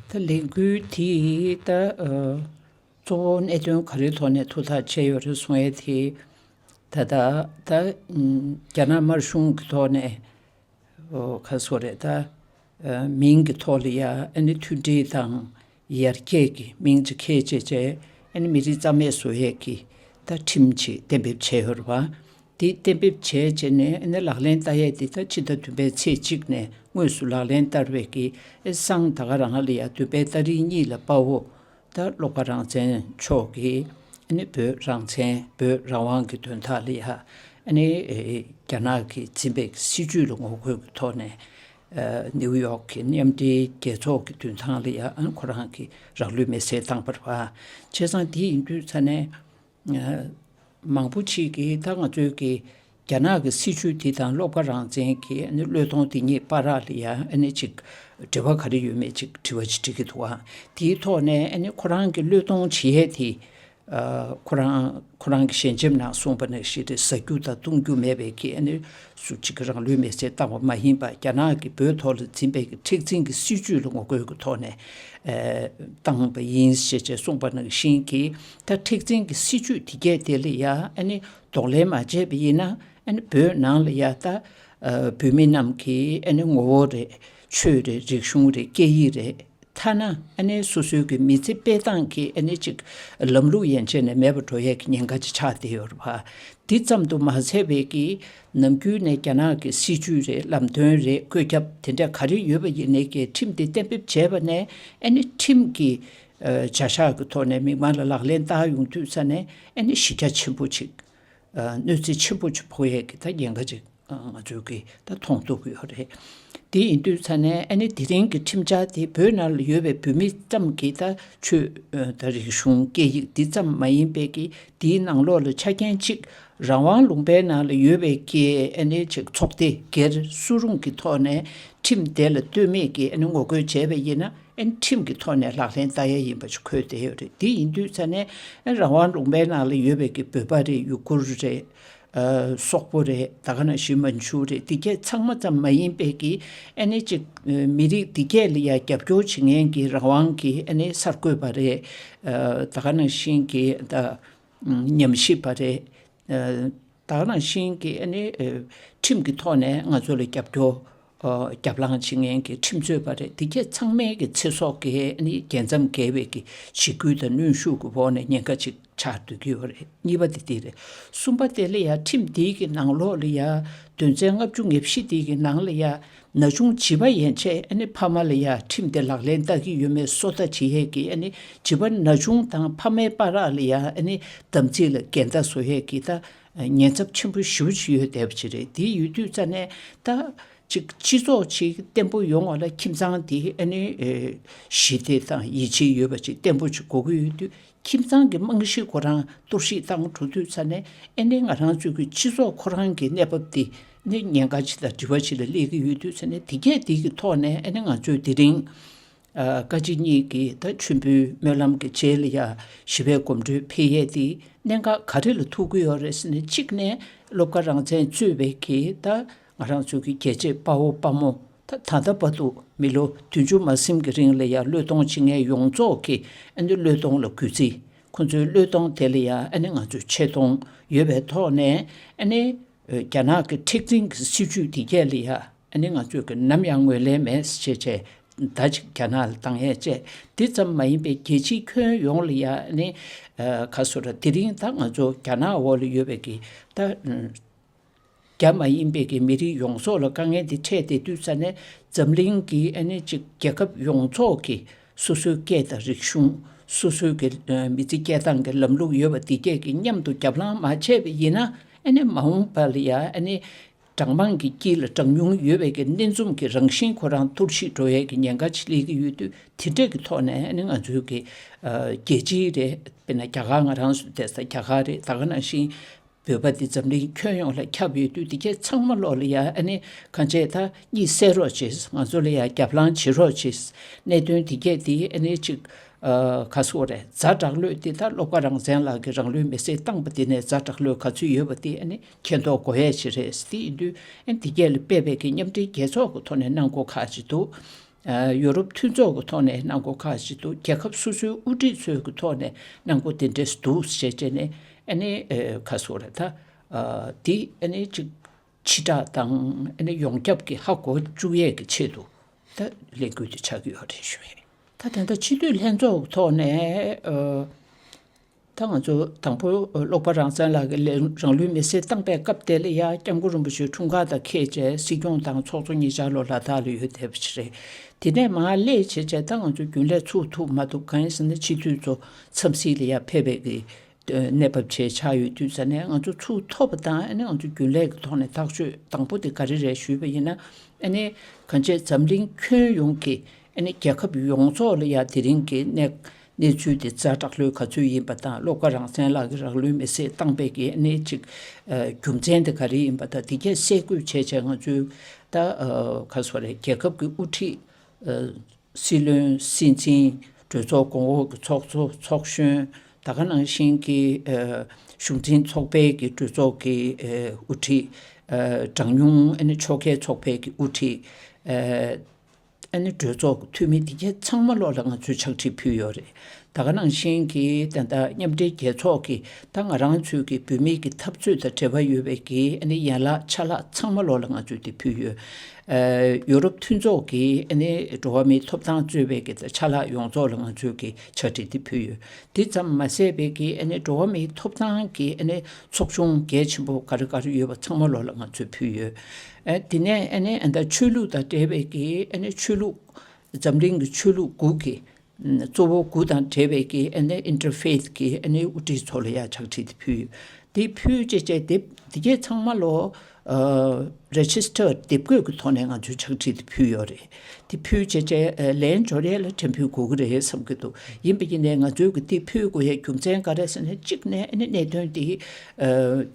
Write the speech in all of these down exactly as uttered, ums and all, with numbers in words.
ད་ལས་འགུལ་དེ་ད་ཨ་གཙོ་བོ་གནད་དོན་ག་རེའི་ཐོག་ནས་ཐུགས་ཐག་བཅད་ཡོད་རེད་གསུང་ཡས་དེ། ད་ད་ད་ཨམ་རྒྱ་ནག་དམར་གཞུང་གི་ཐོག་ནས་ཨོ་ག་སོ་རེད་ད། ཨ་མིང་གི་ཐོག་ལ་ཡ་ཨ་ནི་མཐུན་སྒྲིལ་དང་ཡར་རྒྱས་ཀྱི་མིང་ཅིག་ཁྱེར་བྱས་བྱས་ཨ་ནི་མི་རིགས་རྩ་མེད་བཟོ་ཡས་ཀྱི་ད་ཁྲིམས་ཅིག་གཏན་འབེབས་བྱས་ཡོད་རེད་བ། དེ་གཏན་འབེབས་བྱས་བྱས་ནས་ཨ་ནི་ལག་ལེན་བསྟར་ཡས་དེ་ད་ཕྱི་ཟླ་བདུན་པའི་ཚེས་གཅིག་ནས་དངོས་སུ་ལག་ལེན་བསྟར་བའི་གི་ཨེ་སང་ད་ག་རང་ལ་ཡ་བདུན་པའི་ཏ་རིག་གཉིས་ལ་དཔའ་བོ་ད་བློ་དགའ་རང་བཙན་མཆོག་གིས་ཨ་ནི་བོད་རང་བཙན་བོད་རང་དབང་གི་དོན་དག་ལ་ཡ་ཨ་ནི་ཨེ་རྒྱ་ནག་གིས་འཛིན་པའི་སྲིད་བྱུས་ལ་ངོ་རྒོལ་གྱི་ཐོག་ནས་ཨ་ནིའུ་ཡོག་གི་མཉམ་འབྲེལ་རྒྱལ་ཚོགས་ཀྱི་མདུན་ཐང་ལ་ཡ་ཨ་ནི་ཁོ་རང་གིས་རང་ལུས་མེར་སྲེག་བཏང་བ་རེད་བ། བྱས་ཙང་དེ་ཡིན་དུས་ཙ་ནས། མང་པོ་ཅིག་གིས་ད་ང་ཚོའི་གི་རྒྱ་ནག་གི་སྲིད་བྱུས་དེ་དང་བློ་དགའ་རང་བཙན་གྱི་ཨ་ནི་བློས་གཏོང་དེ་གཉིས་བར་ལ་ཡ་ཨ་ནི་ཅིག་འབྲེལ་བ་ག་རེ་ཡོད་མེད་ཅིག་དྲི་བ་ཅིག་འདྲི་གི་འདུག་ཨ། དེའི་ཐོག་ནས་ཨ་ནི་ཁོ་རང་གི་བློས་གཏོང་བྱེད་ཡས་དེ་ཨ་ཁོ་རང་ཁོ་རང་གི་ཞལ་ཆེམས་ནང་གསུངས་པ་ནང་བཞིན་རེད། ཟ་རྒྱུ་དང་བཏུང་རྒྱུ་མེད་པའི་གི་ཨ་ནི་སུ་གཅིག་གིས་རང་ལུས་མེར་སྲེག་བཏང་བ་མ་ཡིན་པ་རྒྱ་ནག་གིས་བོད་ཐོག་ལ་འཛིན་པའི་གི་མཁྲེགས་འཛིན་གྱི་སྲིད་བྱུས་ལ་ངོ་རྒོལ་གྱི་ཐོག་ནས་ཨ་བཏང་བ་ཡིན་ཞེས་བྱས་གསུངས་པ་ནང་བཞིན་གྱི། ད་མཁྲེགས་འཛིན་གྱི་སྲིད་བྱུས་དེ་གས་དེ་ལ་ཡ་ཨ་ནི་གདོང་ལེན་མ་བྱས་པ་ཡིན་ན་ཨ་ནི་བོད་ནང་ལ་ཡ་ད་ཨ་བོད་མི་རྣམས་ཀྱི་ཨ་ནི་ངོ་བོ་རེད། ཆོས་རེད། རིག་གཞུང་རེད། སྐད་ཡིག་རེད། ཐ་ན་ཨ་ནི་སོ་སོའི་གི་མི་ཚེ་སྤེལ་སྟངས་ཀྱི་ཨ་ནི་ཅིག་ལམ་ལུགས་ཡན་ཆད་ནས་མེད་པར་འགྲོ་ཡས་ཀྱི་ཉེན་ཁ་ཅིག་ཆགས་བསྡད་ཡོད་རེད་བ། འདི་ཙམ་དུ་མ་ཟད་པའི་གི་ནམ་རྒྱུན་ནས་རྒྱ་ནག་གི་སྲིད་བྱུས་རེད། ལམ་སྟོན་རེད། བཀོད་ཁྱབ་དེ་འདྲ་ག་རེ་ཡོད་པ་ཡིན་ནའི་གི་ཁྲིམས་དེ་གཏན་འབེབས་བྱས་པ་ནས་ཨ་ནི་ཁྲིམས་ཀྱི་ཨ་བྱ་གཞག་གི་ཐོག་ནས་མི་མང་ལ་ལག་ལེན་བསྟར་ཡོང་དུས་ཙ་ནས་ཨ་ནི་གཞི་རྒྱ་ཆེན་པོ་ཅིག་ཨ་གནོད་འཚེ་ཆེན་པོ་ཅིག་ཕོག་ཡས་ཀྱི་ད་ཉེན་ཁ་ཅིག་ཨ་ང་ཚོས་ཀྱི་ད་མཐོང་ཐུབ་ཀྱི་ཡོད་རེད། དེ་ཡིན་དུས་ཙ་ནས་ཨ་ནི་དེ་རིང་གི་ཁྲིམས་འཆར་དེ་བོད་ནང་ལ་ཡོད་པའི་བོད་མི་ཙམ་གྱི་ད་ཆོས་ཨ་ད་རིག་གཞུང་སྐད་ཡིག་འདི་ཙམ་མ་ཡིན་པའི་གི་དེའི་ནང་ལོགས་ལ་ཆ་རྐྱེན་གཅིག་རང་དབང་ལུང་པའི་ནང་ལ་ཡོད་པའི་གི་ཨ་ནི་ཅིག་ཚོགས་སྡེ་སྒེར་སུ་རུང་གི་ཐོག་ནས་ཁྲིམས་དེ་ལ་ལྟོས་མེད་ཀྱི་ཨ་ནི་ངོ་རྒོལ་བྱས་པ་ཡིན་ན་ཨ་ནི་ཁྲིམས་ཀྱི་ཐོག་ནས་ལག་ལེན་བསྟར་ཡ་ཡིན་པ་ཞིག་འཁོད་བསྡད་ཡོད་རེད། དེ་ཡིན་དུས་ཙ་ནས་ཨ་རང་དབང་ལུང་པའི་ནང་ལ་ཡོད་པའི་གི་བོད་པ་རེད། ཡུ་གུར་རེད། ཨ་སོག་པོ་རེད། ད་ག་ནང་བཞིན་མན་ཇུ་རེད། འདི་གས་ཚང་མ་ཙམ་མ་ཡིན་པའི་གི་ཨ་ནི་ཅིག་ཨ་མི་རིགས་འདི་གས་ལ་ཡ་རྒྱབ་སྐྱོར་བྱེད་མཁན་གྱི་རང་དབང་གི་ཨ་ནི་གསར་འགོད་པ་རེད། ཨ་ད་ག་ནང་བཞིན་གྱི་ད་ཉམས་ཞིབ་པ་རེད། ཨ་ད་ག་ནང་བཞིན་གྱི་ཨ་ནི་ཨ་ཁྲིམས་ཀྱི་ཐོག་ནས་ང་ཚོ་ལ་རྒྱབ་སྐྱོར་ཨ་རྒྱབ་ལངས་བྱེད་མཁན་གྱི་ཁྲིམས་རྩོད་པ་རེད། འདི་གས་ཚང་མའི་གི་ཚེ་སྲོག་གི་ཨ་ནི་རྒྱལ་མཚམས་བརྒལ་བའི་གི་འཇིགས་སྐུལ་དང་གནོན་ཤུགས་ཀྱི་འོག་ནས་ཉེན་ཁ་ཅིག་ཆགས་སྡོད་ཀྱི་ཡོད་རེད། གཉིས་པ་དེ་དེ་རེད། གསུམ་པ་དེ་ལ་ཡ་ཁྲིམས་དེའི་གི་ནང་ལོགས་ལ་ཡ་དོན་ཚན་ལྔ་བཅུ་ང་བཞི་དེའི་གི་ནང་ལ་ཡ་ན་ཆུང་བྱིས་པ་ཡན་ཆད་ཨ་ནི་ཕ་མ་ལ་ཡ་ཁྲིམས་དེ་ལག་ལེན་བསྟར་གྱི་ཡོད་མེད་བཟོ་ལྟ་བྱེད་ཡས་ཀྱི་ཨ་ནི་བྱིས་པ་ན་ཆུང་དང་ཕ་མའི་བར་ལ་ཡ་ཨ་ནི་དམ་ཚིག་ལ་འགལ་ཟླ་བཟོ་ཡས་ཀྱི་ད་ཉེན་ཚབས་ཆེན་པོ་ཞེ་པོ་ཅིག་ཡོད་བསྡད་པ་ཅིག་རེད། དེ་ཡོད་དུས་ཙ་ནས་ད་ཅིག་སྤྱི་ཚོགས་ཅིག་བརྟན་པོ་ཡོང་བ་ལ་ཁྱིམ་ཚང་དེ་ཨ་ནི་ཨེ་ཞི་བདེ་དང་ཡིད་ཆེས་ཡོད་པ་ཅིག་བརྟན་པོ་ཅིག་དགོས་ཀྱི་ཡོད་དུས། ཁྱིམ་ཚང་གི་རྨང་གཞི་ཁོ་རང་གཏོར་བཤིག་བཏང་འགྲོ་དུས་ཙ་ནས་ཨ་ནི་ང་རང་ཚོའི་གི་སྤྱི་ཚོགས་ཁོ་རང་གི་གནས་བབ་དེ་ནི་ཉེན་ཁ་ཅིག་དང་དྲི་བ་ཅིག་ལ་སླེབས་ཀྱི་ཡོད་དུས་ཙ་ནས་དེ་གས་དེ་གི་ཐོག་ནས་ཨ་ནི་ང་ཚོས་དེ་རིང་ཨ་བཀའ་སྤྱི་གཉིས་ཀྱི་ད་མཆོད་འབུལ་སྨོན་ལམ་གྱི་རྗེས་ལ་ཡ་ཞི་བའི་གོམ་བགྲོད་ཕེབས་ཡས་དེ་གནད་འགག་ག་རེ་ལ་ཐུག་གི་ཡོད་རེད་ཟེར་ན། གཅིག་ནས་བློ་དགའ་རང་བཙན་གཙོས་པའི་གི་ད་ང་རང་ཚོའི་གི་རྒྱལ་གཅེས་དཔའ་བོ་དཔའ་མོ་ད་ད་ལྟ་བར་དུ་མི་ལོ་བདུན་ཅུ་མ་ཟིན་གྱི་རིང་ལ་ཡ་བློས་གཏོང་བྱེད་མཁན་ཡོངས་རྫོགས་ཀྱི་ཨ་ནི་བློས་གཏོང་ལ་གུས་བརྩི། ཁོ་ཚོའི་བློས་གཏོང་དེ་ལ་ཡ་ཨ་ནི་ང་ཚོས་ཆེ་མཐོང་ཡོད་པའི་ཐོག་ནས་ཨ་ནི་རྒྱ་ནག་གི་མཁྲེགས་འཛིན་གྱི་སྲིད་བྱུས་དེ་གས་ལ་ཡ་ཨ་ནི་ང་ཚོས་ཀྱི་ནམ་ཡང་ངོས་ལེན་མེད་ཅེས་བྱས་ད་ཅིག་རྒྱ་ནག་ལ་བཏང་ཡས་བཅས། འདི་ཙམ་མ་ཡིན་པའི་རྒྱལ་སྤྱིའི་ཁྱོན་ཡོངས་ལ་ཡ་ཨ་ནི་ཁ་སོ་ར་དེ་རིང་ད་ང་ཚོ་རྒྱ་ནག་འོག་ལ་ཡོད་པའི་གི་ད། རྒྱ་མ་ཡིན་པའི་གི་མི་རིགས་ཡོངས་རྫོགས་ལ་དཀའ་ངལ་འདི་འཕྲད་བསྡད་དུས་ཙ་ནས་འཛམ་གླིང་གི་ཨ་ནི་ཅིག་རྒྱལ་ཁབ་ཡོངས་རྫོགས་ཀྱི་སོ་སོའི་སྐད་དང་རིག་གཞུང་། སོ་སོའི་གི་ཨ་མི་ཚེ་སྐྱེལ་སྟངས་ཀྱི་ལམ་ལུགས་ཡོད་པ་འདི་གས་ཀྱི་མཉམ་དུ་རྒྱབ་ལངས་མ་བྱས་པ་ཡིན་ན་ཨ་ནི་མ་འོངས་པ་ལ་ཡ་ཨ་ནི་གྲངས་མང་གི་དཀྱིལ་ལ་གྲངས་ཉུང་ཡོད་པའི་གི་སྣེ་འཛོམས་ཀྱི་རང་བཞིན་ཁོ་རང་གཏོར་བཤིག་འགྲོ་ཡས་ཀྱི་ཉེན་ཁ་ཅིག་སླེབས་ཀྱི་ཡོད་དུས། དེ་འདྲས་ཀྱི་ཐོག་ནས་ཨ་ནི་ང་ཚོའི་གི་ཨ་རྒྱལ་སྤྱི་རེད། དཔེར་ན་རྒྱ་གར་ང་རང་ཚོ་བསྡད་ས་རྒྱ་གར་རེད། ད་ག་ནང་བཞིན། བོད་པ་འདི་འཛམ་གླིང་ཁྱོན་ཡོངས་ལ་ཁྱབ་ཡོད་དུས། འདི་གས་ཚང་མ་ལོག་ལ་ཡ་ཨ་ནི་གང་བྱས་ད་གཉིད་སད་རོགས་བྱེད། ང་ཚོ་ལ་ཡ་རྒྱབ་ལངས་བྱེད་རོགས་བྱེད། གནད་དོན་འདི་གས་འདི་ཨ་ནི་ཅིག་ཨ་ག་སོ་རེད། ཛ་དྲག་ལོས་འདི་ད་བློ་དགའ་རང་བཙན་ལགས་ཀྱིས་རང་ལུས་མེར་སྲེག་བཏང་པ་འདི་ནས་ཛ་དྲག་ལོས་ག་ཚོད་ཡོད་པ་འདི་ཨ་ནི་མཁྱེན་རྟོགས་དགོས་ཡས་ཅིག་རེད། འདི་ཡིན་དུས་ཨ་ནི་འདི་གས་ལ་སྤེལ་བའི་གི་མཉམ་འབྲེལ་རྒྱལ་ཚོགས་ཀྱི་ཐོག་ནས་གནང་སྒོ་ཁག་ཅིག་འདུག་ཡོ་རོབ་མཐུན་ཚོགས་ཀྱི་ཐོག་ནས་གནང་སྒོ་ཁག་ཅིག་འདུག་རྒྱལ་ཁབ་སོ་སོའི་དབུ་ཁྲིད་ཚོའི་གི་ཐོག་ནས་གནང་སྒོ་དེ་འདྲས་འདུག་ཞེས་བྱས་ནས་ཨ་ནི་ག་སོ་ར་ད་འདི་ཨ་ནི་ཅིག་ཕྱི་བསྒྲགས་དང་ཨ་ནི་ཡོངས་ཁྱབ་ཀྱི་ཧ་གོ་བཅུག་ཡས་ཀྱི་ཆེད་དུ་ད་ལས་འགུལ་དེ་ཆགས་ཀྱི་ཡོད་རེད་ཞུ་ཡས། ད་ད་ལྟ་སྤྱི་འཐུས་ལྷན་ཚོགས་ཀྱི་ཐོག་ནས་ད་ང་ཚོ་དང་པོ་ཀློག་པ་རང་བཙན་ལགས་ཀྱིས་ལས་རང་ལུས་མེར་སྲེག་བཏང་པའི་སྐབས་དེ་ལ་ཡ་སྐྱབས་མགོན་རིན་པོ་ཆེའི་འཁྲུངས་སྐར་དང་འཁེལ་བྱས་སྲིད་སྐྱོང་དང་ཚོགས་གཙོ་གཉིས་ཆར་ལོ་ལ་དྭགས་ལ་ཡོད་བསྡད་པ་ཞིག་རེད། དེ་ནས་མར་སླེབས་བྱས་བྱས་ད་ང་ཚོ་རྒྱུན་ལས་ཚུགས་ཐུབ་མ་ཐུབ་གང་ཡིན་ཟེར་ན་སྤྱི་འཐུས་ཚོ་འཚམས་གཟིགས་ལ་ཡ་ཕེབས་པའི་གི་གནས་བབ་བྱས་ཆགས་ཡོད་དུས་ཙ་ནས་ང་ཚོ་ཚུགས་ཐུབ་པ་དང་ཨ་ནི་ང་ཚོ་རྒྱུན་ལས་ཀྱི་ཐོག་ནས་ཐག་གཅོད་དང་པོ་དེ་ག་རེ་རེད་ཞུས་པ་ཡིན་ན་ཨ་ནི་གང་ཅི་འཛམ་གླིང་ཁྱོན་ཡོངས་ཀྱི་ཨ་ནི་རྒྱལ་ཁབ་ཡོངས་རྫོགས་ལ་ཡ་དེ་རིང་གི་གནས། གནས་ཚུལ་དེ་ཛ་དྲག་ལོས་ག་ཚོད་ཡིན་པ་དང་ཀློག་པ་རང་བཙན་ལགས་ཀྱིས་རང་ལུས་མེར་སྲེག་བཏང་པའི་གི་གནས་གཅིག་རྒྱུ་མཚན་དེ་ག་རེ་ཡིན་པ་དང་དེ་གས་གསལ་བཀོད་བྱས་བྱས་ང་ཚོའི་ད་ག་སོ་རེད་རྒྱལ་ཁབ་ཀྱི་དབུ་ཁྲིད་སྲིད་བློན་སྲིད་འཛིན་གྲོས་ཚོགས་གོང་འོག་གི་ཚོགས་གཙོ་ཚོགས་གཞོན་ད་ག་ནང་བཞིན་གྱི་གཞུང་འཛིན་ཚོགས་པའི་གི་གྲོས་ཚོགས་ཀྱི་དབུ་ཁྲིད་གྲངས་ཉུང་ཨ་ནི་ཕྱོགས་འགལ་ཚོགས་པའི་གི་དབུ་ཁྲིད། ཨ་ནི་གྲོས་ཚོགས་ཀྱི་འཐུས་མི་འདི་གས་ཚང་མ་ལོག་ལ་ང་ཚོས་ཕྱག་བྲིས་ཕུལ་ཡོད་རེད། ད་ག་ནང་བཞིན་གྱི་ད་ལྟ་མཉམ་འབྲེལ་རྒྱལ་ཚོགས་ཀྱི་ད་ང་རང་ཚོའི་གི་བོད་མིའི་གི་འཐབ་རྩོད་དང་འབྲེལ་བ་ཡོད་པའི་གི་ཨ་ནི་ཡན་ལག་ཆ་ལག་ཚང་མ་ལོག་ལ་ང་ཚོས་དེ་ཕུལ་ཡོད། ཡོ་རོབ་མཐུན་ཚོགས་ཀྱི་ཨ་ནི་འགྲོ་བ་མིའི་ཐོབ་ཐང་རྩོད་པའི་གི་ད་ཆ་ལག་ཡོངས་རྫོགས་ལ་ང་ཚོས་གི་ཕྱག་བྲིས་དེ་ཕུལ་ཡོད། དེ་ཙམ་མ་ཟད་པའི་གི་ཨ་ནི་འགྲོ་བ་མིའི་ཐོབ་ཐང་གི་ཨ་ནི་ཚོགས་ཆུང་གལ་ཆེན་པོ་ག་རེ་ག་རེ་ཡོད་པ་ཚང་མ་ལོག་ལ་ང་ཚོས་ཕུལ་ཡོད། ཨ་དེ་ནས་ཨ་ནི་ཨ་ད་ཆོས་ལུགས་དང་འབྲེལ་བའི་གི་ཨ་ནི་ཆོས་ལུགས་འཛམ་གླིང་གི་ཆོས་ལུགས་དགུ་གི་གཙོ་བོ་དགུ་དང་འབྲེལ་བའི་གི་ཨ་ནི་ཨིན་ཊར་ཕེ་ཐི་གི་ཨ་ནི་དབུ་ཁྲིད་ཚོ་ལ་ཡང་ཕྱག་བྲིས་དེ་ཕུལ་ཡོད། དེ་ཕུལ་བྱས་བྱས་དེ་དེ་གས་ཚང་མ་ལོ་རེ་ཇི་སི་ཊར་དེབ་འགོད་ཀྱི་ཐོག་ནས་ང་ཚོས་ཕྱག་བྲིས་དེ་ཕུལ་ཡོད་རེད། དེ་ཕུལ་བྱས་བྱས་ལན་འབྱོར་ཡས་ལ་དྲན་ཕུལ་དགོས་ཀྱི་རེད་བསམ་གྱི་འདུག་ཡིན་པ་ཡིན་ནའི་ང་ཚོས་ཀྱི་དེ་ཕུལ་དགོས་ཡས་རྒྱུ་མཚན་ག་རེ་ཟེར་ན་གཅིག་ནས་ཨ་ནི་གནད་དོན་དེ་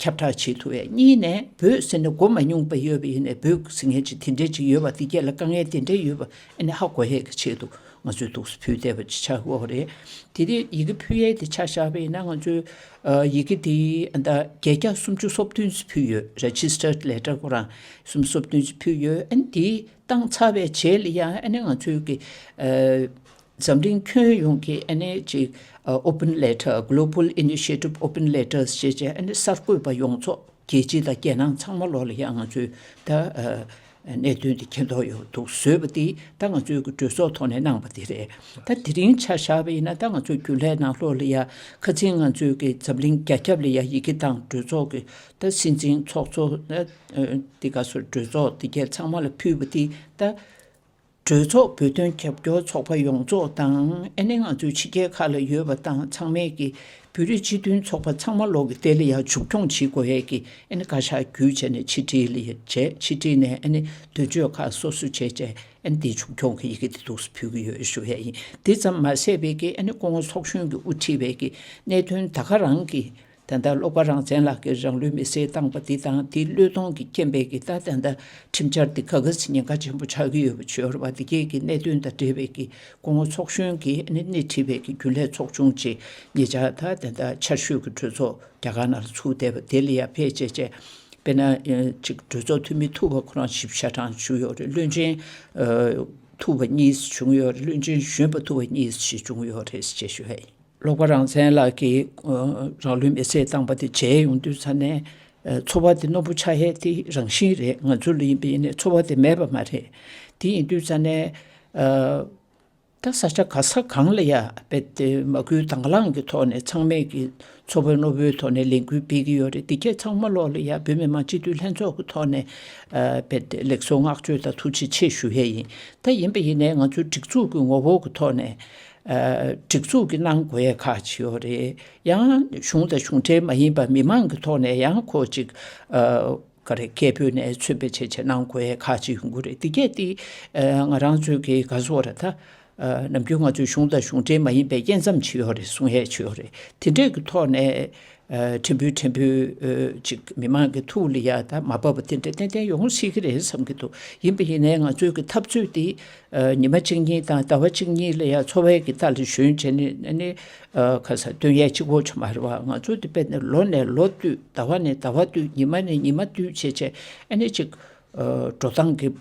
ཁྱབ་བསྒྲགས་བྱེད་ཐུབ་ཡས། གཉིས་ནས་བོད་ཟེར་ནས་གོ་མ་མྱོང་པ་ཡོད་པ་ཡིན་ནའི་བོད་ཟེར་མཁན་ཅིག་དེ་འདྲས་ཅིག་ཡོད་པ་དེ་གས་ལ་དཀའ་ངལ་དེ་འདྲས་ཡོད་པ་ཨ་ནི་ཧ་གོ་ཡས་ཀྱི་ཆེད་དུ། ང་ཚོས་འདུག་སེ་ཕུལ་བསྡད་པ་ཅིག་ཆགས་ཀྱི་ཡོད་རེད། དེ་དེ་ཡི་གེ་ཕུལ་ཡས་དེ་ཆ་བཞག་པ་ཡིན་ན་ང་ཚོས་ཨ་ཡི་གེ་དེ་ཨ་ད་བརྒྱད་བརྒྱ་སུམ་ཅུ་སོ་བདུན་ཙམ་ཕུལ་ཡོད། རེ་ཇི་སི་ཊར་ལེ་ཊར་ཁོ་རང་སུམ་ཅུ་སོ་བདུན་ཙམ་ཕུལ་ཡོད། ཨ་ནི་དེ་བཏང་ཚར་བའི་རྗེས་ལ་ཡང་ཨ་ནི་ང་ཚོའི་གི་ཨ་འཛམ་གླིང་ཁྱོན་ཡོངས་ཀྱི་ཨ་ནི་ཅིག་ཨ་Open Letter Global Initiative Open Letters ཞེས་བྱས་ཨ་ནི་གསར་འགོད་པ་ཡོངས་རྫོགས་རྒྱལ་སྤྱི་དང་རྒྱལ་ནང་ཚང་མ་ལོག་ལ་ཡང་ང་ཚོས་ད་ཨ་གནད་དོན་དེ་མཁྱེན་རྟོགས་ཡོང་འདུག་བཟོས་པ་དེ་ད་ང་ཚོའི་གི་གྲོས་ཚོགས་ཐོག་ནས་གནང་པ་དེ་རེད། ད་དེ་རིང་ཆ་བཞག་པ་ཡིན་ན་ད་ང་ཚོའི་རྒྱུན་ལས་ནང་ལོགས་ལ་ཡ་ཁ་སང་ང་ཚོའི་གི་འཛམ་གླིང་རྒྱ་ཁྱབ་ལ་ཡ་ཡི་གེ་དང་གྲོས་ཚོགས་ཀྱི་ད་སྲིད་འཛིན་ཚོགས་གཙོ་ཨ་དེ་ག་སོ་གྲོས་ཚོགས་དེ་གས་ཚང་མ་ལ་ཕུལ་བ་དེ་ད། གྲོས་ཚོགས་བོད་དོན་རྒྱབ་སྐྱོར་ཚོགས་པ་ཡོངས་རྫོགས་དང་ཨ་ནི་ང་ཚོའི་ཕྱི་རྒྱལ་ཁག་ལ་ཡོད་པ་དང་ཚང་མས་ཀྱི་བོད་རིགས་སྤྱི་མཐུན་ཚོགས་པ་ཚང་མ་ལོག་གི་དེ་ལ་ཡང་མཇུག་སྐྱོང་བྱེད་དགོས་ཡས་ཀྱི་ཨ་ནི་བཀའ་ཤག་བརྒྱུད་བྱས་ནས་ཕྱི་དྲིལ་ལ་ཡ་བྱས་ཕྱི་དྲིལ་ནས་ཨ་ནི་དོན་གཅོད་ཁག་སོ་སོ་བྱས་བྱས་ཨ་ནི་དེ་མཇུག་སྐྱོང་གི་ཡི་གེ་དེ་འདུག་སེ་ཕུལ་གྱི་ཡོད་ཞུ་ཡས་ཡིན། དེ་ཙམ་མ་ཟད་པའི་ཀྱི་ཨ་ནི་སྐུ་ངོ་ཚོགས་གཞོན་གྱི་དབུ་ཁྲིད་པའི་ཀྱི་གནད་དོན་ད་ག་རང་གི་ད་ལྟ་ཀློག་པ་རང་བཙན་ལགས་ཀྱིས་རང་ལུས་མེར་སྲེག་བཏང་པ་འདི་དང་དེའི་བློས་གཏོང་གི་རྐྱེན་པས་ཀྱི་ད་ད་ལྟ་ཁྲིམས་འཆར་འདི་ག་ག་ཚོད་ཉེན་ཁ་ཆེན་པོ་ཆགས་ཀྱི་ཡོད་པ་བརྗོད་ར་བ་འདི་གས་ཀྱི་གནད་དོན་དང་འབྲེལ་བའི་ཀྱི་སྐུ་ངོ་ཚོགས་གཞོན་གྱིས་ཨ་ནི་སྣེ་ཁྲིད་པའི་ཀྱི་རྒྱུན་ལས་ཚོགས་ཆུང་ཅིག་ཉེ་ཆར་ད་ད་ལྟ་ཆར་ཞོད་ཀྱི་གྲོས་ཚོགས་རྒྱ་གར་ནང་ལ་ཚུགས་བསྡད་པ་དེ་ལ་ཡ་ཕེབས་བྱས་བྱས་དཔེར་ན་ཅིག་གྲོས་ཚོགས་འཐུས་མི་ཐུག་པ་ཁོ་རང་བཞི་བཅུ་ཞེ་གྲངས་བྱུང་ཡོད་རེད། བློན་ཆེན་ཐུག་པ་གཉིས་བྱུང་ཡོད་རེད། བློན་ཆེན་གཞོན་པ་ཐུག་པ་གཉིས་ཞིག་བྱུང་ཡོད་རེད་ཅེས་ཞུ་ཡ་ཡིན། ཀློག་པ་རང་བཙན་ལགས་ཀྱིས་ཨ་རང་ལུས་མེར་སྲེག་བཏང་པ་དེ་མཇལ་ཡོང་དུས་ཙ་ནས་ཨ་ཚོར་བ་དེ་རྣོན་པོ་ཆགས་ཡས་དེ་རང་བཞིན་རེད། ང་ཚོ་ལ་ཡིན་པ་ཡིན་ནའི་ཚོར་བ་དེ་མེད་པ་མ་རེད། དེ་ཡིན་དུས་ཙ་ནས་ཨ་ད་ས་ཆ་ག་ས་གང་ལ་ཡ་རྦད་དེ་མ་སྐུལ་དང་བླངས་ཀྱི་ཐོག་ནས་ཚང་མས་ཀྱི་ཚོར་བ་རྣོན་པོའི་ཐོག་ནས་ལས་འགུལ་སྤེལ་གྱི་ཡོད་རེད། དེ་གས་ཚང་མ་ལོག་ལ་ཡ་བོད་མི་མང་སྤྱི་འཐུས་ལྷན་ཚོགས་ཀྱི་ཐོག་ནས་ཨ་རྦད་དེ་ལེགས་སོ་བསྔགས་བརྗོད་དང་ཐུགས་རྗེ་ཆེ་ཞུ་ཡས་ཡིན། ད་ཡིན་པ་ཡིན་ནའི་ང་ཚོའི་སྒྲིག་འཛུགས་ཀྱི་ངོ་བོ་གི་ཐོག་ནས་ཨ་སྒྲིག་འཛུགས་ཀྱི་གནང་དགོས་ཡས་ཁག་ཅིག་ཡོད་རེད། ཡང་གཞུང་དང་གཞུང་འབྲེལ་མ་ཡིན་པ་མི་མང་གི་ཐོག་ནས་ཡང་ཁོ་ཅིག་ཨ་ག་རེ་སྐད་འབོད་ནས་མཚོན་པའི་བྱས་བྱས་གནང་དགོས་ཡས་ཁག་ཅིག་ཡོང་གི་རེད། དེ་གས་དེ་ཨ་ང་རང་ཚོའི་གི་ག་ཟེར་ར་ད་ཨ་ནམ་རྒྱུན་ང་ཚོའི་གཞུང་དང་གཞུང་འབྲེལ་མ་ཡིན་པའི་དབྱེ་མཚམས་ཅིག་ཡོད་རེད། གསུང་ཡས་ཅིག་ཡོད་རེད། དེ་འདྲས་ཀྱི་ཐོག་ནས་ཨ་ཕྲན་བུ་ཕྲན་བུ་ཨ་ཅིག་མི་མང་གི་ཐུགས་ལ་ཡ་ད་མ་བབས་པ་དེ་འདྲ་ཏན་ཏན་ཡོང་སྲིད་ཀྱི་རེད་བསམ་གྱི་འདུག་ཡིན་པ་ཡིན་ནའི་ང་ཚོའི་གི་འཐབ་རྩོད་དེ་ཨ་ཉི་མ་གཅིག་གཉིས་དང་ཟླ་བ་གཅིག་གཉིས་ལ་ཡ་འཚོ་བའི་གི་རྟ་ལ་ཞོན་བྱས་ནས་ཨ་ནི་ཨ་ག་ས་སྟོན་ཡས་གཅིག་པོ་ཆ་མ་རེད་བ། ང་ཚོ་དེ་དཔེར་ན་ལོ་ནས་ལོ་བསྟུད་ཟླ་བ་ནས་ཟླ་བ་བསྟུད་ཉི་མ་ནས་ཉི་མ་བསྟུད་བྱས་བྱས་ཨ་ནི་ཅིག་ཨ་འགྲོ་སྟངས་ཀྱི་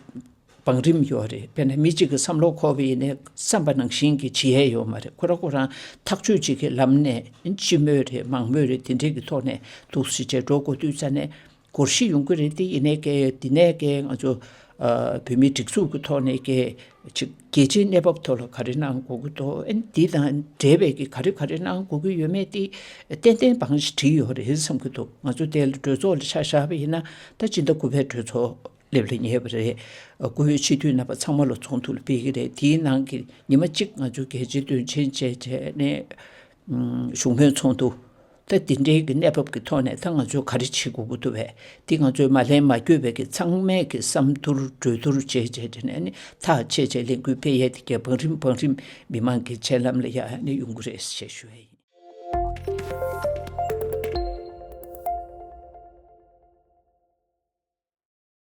བང་རིམ་ཡོད་རེད། དཔེར་ན་མི་གཅིག་གི་བསམ་བློ་འཁོར་བ་ཡིན་ནའི་བསམ་པ་ནང་བཞིན་གྱི་བྱེད་ཡས་ཡོད་མ་རེད། ཁོ་རང་ཁོ་རང་ཐག་གཅོད་ཅིག་གི་ལམ་ནས་སྤྱི་མོས་རེད། མང་མོས་རེད། དེ་འདྲས་ཀྱི་ཐོག་ནས་འདུག་སེ་བྱས་འགྲོ་དགོས་དུས་ཙ་ནས་སྒོར་གཞི་ཡོང་གི་རེད། དེ་ཡིན་ནའི་ཀྱེ་འདི་ནས་ཀྱེ་ང་ཚོ་ཨ་བོད་མིའི་སྒྲིག་འཛུགས་ཀྱི་ཐོག་ནས་ཀྱེ་ཅིག་རྒྱལ་སྤྱིའི་གནས་བབ་ཐོག་ལ་ག་རེ་གནང་དགོས་ཀྱི་འདུག་ཨ་ནི་འདི་དང་འབྲེལ་བའི་ཀྱི་ག་རེ་ག་རེ་གནང་དགོས་ཀྱི་ཡོད་མེད་དེ་ཏན་ཏན་བང་ཞིག་བྲིས་ཡོད་རེད་བསམ་གྱི་འདུག་ང་ཚོ་དེ་ལ་གྲོས་ཚོགས་ལ་ཆ་བཞག་པ་ཡིན་ན་ད་སྤྱི་ཟླ་དགུ་པའི་གྲོས་ཚོགས་སླེབས་ལ་ཉེ་བ་རེད། དགུ་པའི་སྤྱི་འཐུས་རྣམ་པ་ཚང་མ་ལ་ཚོགས་འདུ་ལ་ཕེབས་ཀྱི་རེད། དེའི་ནང་གི་ཉི་མ་གཅིག་ང་ཚོ་རྒྱལ་སྤྱིའི་དོན་ཆེན་བྱས་བྱས་ནས་ཨམ་བཞུགས་མོལ་ཚོགས་འདུ། ད་དེ་འདྲའི་གི་གནས་བབ་ཀྱི་ཐོག་ནས་ད་ང་ཚོས་ག་རེ་བྱེད་དགོས་ཀྱི་འདུག་བས། དེ་ང་ཚོས་མ་ལན་མ་བསྐྱོད་པའི་གི་ཚང་མས་གི་བསམ་བསྡུར་གྲོས་བསྡུར་བྱས་བྱས་བྱས་ནས་ནི་ཐག་བཅད་བྱས་ལས་འགུལ་སྤེལ་ཡས་དེ་གའི་བང་རིམ་བང་རིམ་མི་མང་གི་སྤྱན་ལམ་ལ་ཡར་ནི་ཡོང་གི་རེད་ཞེས་ཞུ་ཡས་ཡིན།